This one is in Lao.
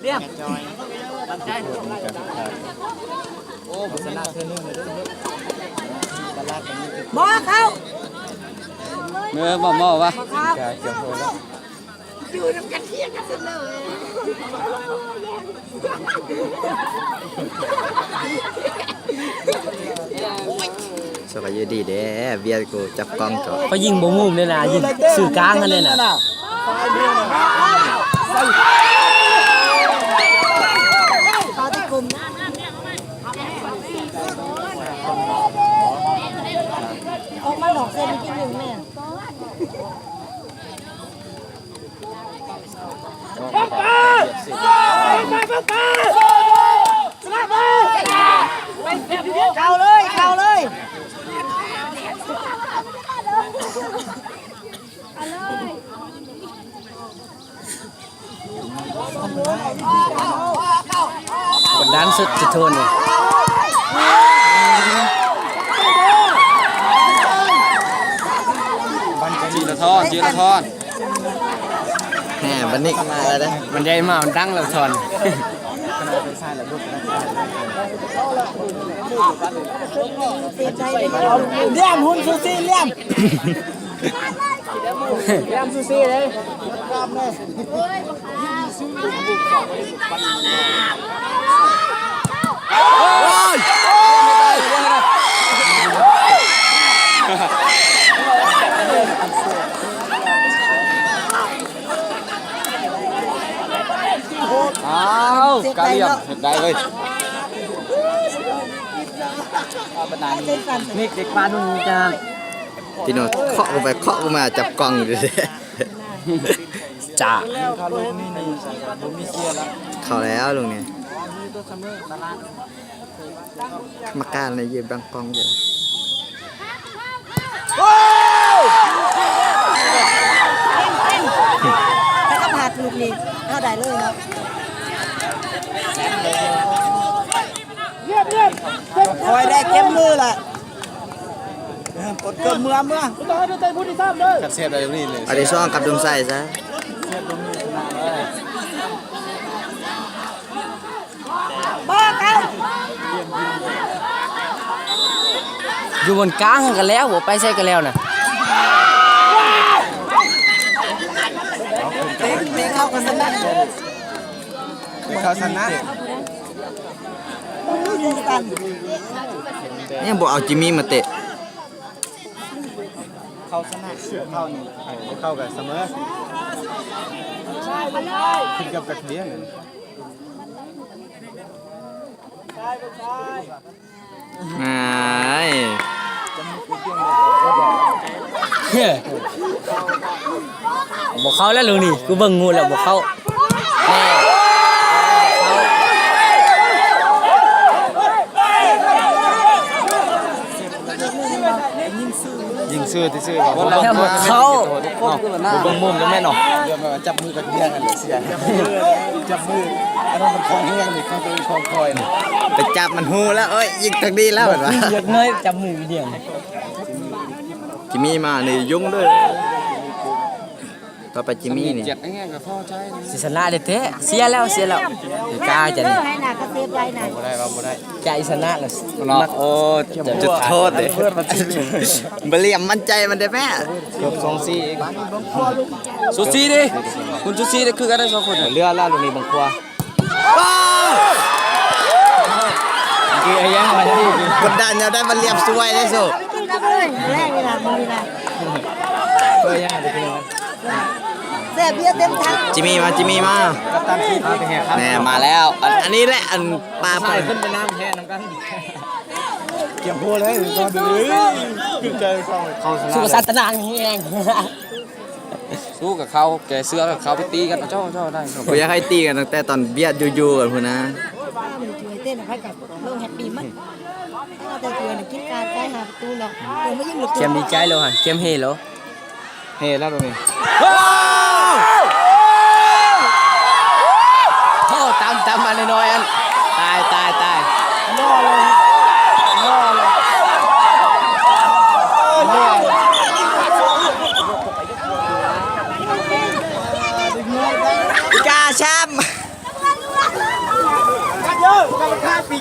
ລຽບ ໂອ້ ບໍ່ຊະນະເທື່ອໜຶ່ງເລີຍເດີ ບໍ່ເຂົ້າ ເອີ ບໍ່ເໝາະວ່າ ບໍ່ເຂົ້າ ຢູ່ນຳກັນ ທຽງກັນເສຍເລີຍ. ສະບາຍດີເດ້ ວຽດກູຈັບກ້ອງກ່ອນ ຂ້ອຍຍິງບໍ່ມຸມເດ້ນະ ຍິງຊື່ກາງຫັ້ນເດ້ນະ. ອອກມານອກເສັ້ນອີກໜຶ່ງແມ່. ເຂົ້າເລີຍ ເຂົ້າເລີຍ ກົດດັນສຸດ ຈຸດໂທດນີ້ ຈີລະທອນ ຈີລະທອນ. ແໝ ບັນນິກມາແລ້ວເດ້ ມັນໃຫຍ່ມາ ມັນດັງແລ້ວສອນ ລຽມ ຫຸ່ນຊູຊີ ລຽມ ລຽມຊູຊີເດ້. ອ້າວ ກາລຽມເຮັດໄດ້ເວີຍ ນີ້ເດັກບ້ານນີ້ຈະ ພີ່ນ້ອງເຄາະກັນໄປເຄາະກັນມາ ຈັບກ້ອງຢູ່ເດ້ ຈ້າ ເຂົ້າແລ້ວລູກນີ້. ກຳມະການນະຢືນບັງກ້ອງຢູ່ ແລ້ວກໍພາດລູກນີ້ເຮົາໄດ້ເລີຍເນາະ ຄອຍໄດ້ເຕັມມືລະ ເອີ ກົດເກີບເມືອ ເມືອ ກັບເຊບໄດ້ຢູ່ນີ້ເລີຍ ອັນທີສອງກັບດົງໄຊຊະ. ຢູ່ບ່ອນກາງຫັ້ນກໍແລ້ວ ບໍ່ໄປໃສກໍແລ້ວນະ ເຕະເຂົ້າກໍຊະນະ ເຕະເຂົ້າຊະນະ ຍັງບໍ່ເອົາຈິມມີມາເຕະ ເຂົ້າຊະນະ ເຂົ້ານີ້ ເຂົ້າກໍສະເໝີ ຂຶ້ນກັບຈັກດຽງ. ອ້າຍ ບໍ່ເຂົ້າແລ້ວລູກນີ້ ກູເບິ່ງງູແລ້ວບໍ່ເຂົ້າ ແມ່ ຍິງຊື່ຕິຊື່ ບໍ່ເຂົ້າ ເບິ່ງມຸມຈັ່ງແມ່ນເນາະ ຈັບມືກັນແຍ່ງກັນເສຍ ຈັບມື ອັນນັ້ນມັນຂອງແຮງນີ້ ຂອງຕົວເອງຂອງຂ້ອຍນີ້ ໄປຈັບມັນຮູ້ແລ້ວ ເອີຍ ຍິງທາງນີ້ແລ້ວ ເອີ ວ່າ ຢາກເງີຍຈັບມືດຽງ ຈິມມີມານີ້ຫຍຸ້ງເລີຍ ຕໍ່ໄປຈິມມີນີ້ ຊິຊະນະແທ້ໆ ເສຍແລ້ວ ເສຍແລ້ວ ກາຈະນີ້ ໃຫ້ໜ້າກະເສບໄດ້ນະ ບໍ່ໄດ້ ເວົ້າບໍ່ໄດ້ ໃຈຊະນະລະ ເນາະ ໂອ້ ຈຸດໂທດເດ້ ບໍ່ຫຼຽມ ໝັ້ນໃຈມັນເດ້ແມ້ ເກືອບສອງສີ່ອີກ ສູສີເດ້ ຄຸນສູສີເດ້ ຄືກັນໄດ້ສອງຄົນ ເຫຼືອແລ້ວລູກນີ້ບັງຄົວ ເມື່ອກີ້ໄອ້ຍັງວ່າ ກົດດັນແນວໃດມັນລຽບສວຍເດ້ ສູ້ ແຊບເບຍເຕັມຖັງ ຈິມມີມາ ຈິມມີມາ ແນ່ ມາແລ້ວ ອັນ ອັນນີ້ແຫຼະ ອັນປາໄປ ຂຶ້ນໄປນຳແຮ່ນຳກັນ ກຽມໂພເລີຍ ຕອນນີ້ ເຂົ້າ ສູ້ກັບສັດຕະນາງແຮງ ສູ້ກັບເຂົາ ແກ່ເສືອກັບເຂົາ ໄປຕີກັນ ເຈົ້າ ເຈົ້າ ໄດ້ ບໍ່ຢາກໃຫ້ຕີກັນຕັ້ງແຕ່ຕອນບຽດຢູ່ໆກັນພຸ້ນນະ ເຕັ້ນໃຫ້ກັບລົງແຮັບປີໃໝ່ ແຕ່ຕົວນີ້ກິນການໄປຫາປະຕູເນາະ ເກມດີໃຈໂລຫັ້ນ ເກມເຮໂລ ເຮແລ້ວໂລນີ້ ໂອ້ ຕຳ ຕຳມາໜ້ອຍໆ ອັນ ຕາຍ ຕາຍ ຕາຍ ກາແຊມ ກໍມັນຂາຍປີ